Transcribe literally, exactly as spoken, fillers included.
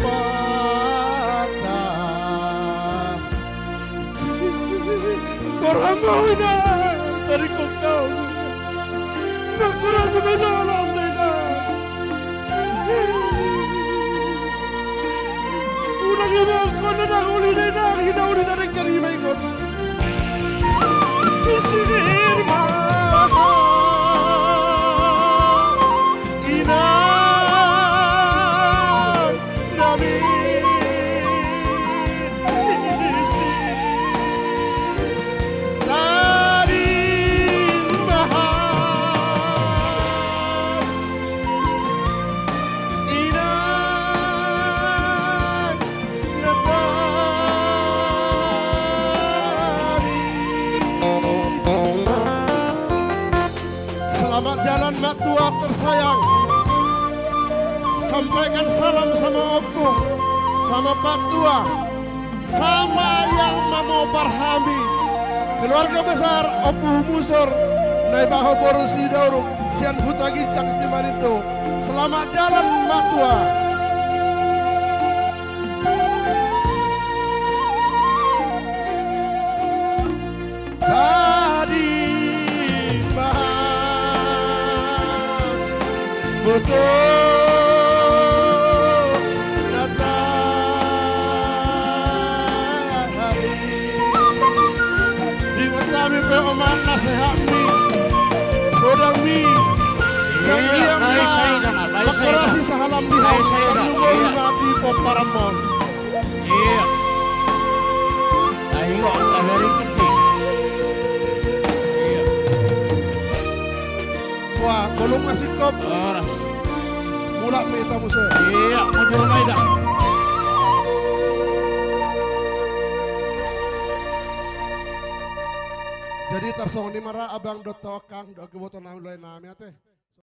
Pata. Boru ma ho, inang, taringot ho. Nunga hurasa ma sahalak, inang. Unang iboto ho na uli, inang, na uli na denggan i ma ingot. Isir ma, inang nami. Isir. Tading ma, inang. Selamat jalan, Mak Tua tersayang. Sampaikan salam sama Ompung, sama Pak Tua, sama yang mamopar hami, keluarga besar Ompu Humusor, na ibaho boru Sidauruk, sian Huta Ginjang Simanindo. Selamat jalan, Mak Tua. Tading ma, boto na tading. Ingot hami pe, omak, nasehatmi, godangmi. Sai dia ma, sai dia ma, sai dia ma. Mangkorasi sahalak di hau, sai dia ma, sai dia ma. Tarlumobi ma di pomparanmon. Iya. Ayo, kabari kiti. Iya. Wah, golong masih kop. Horas. Mulak ma hita muse. Iya, mundur ma hita. Jadi tarsongon i ma ra, abang dohot angkang, dohot iboto nami, lae nami, ate.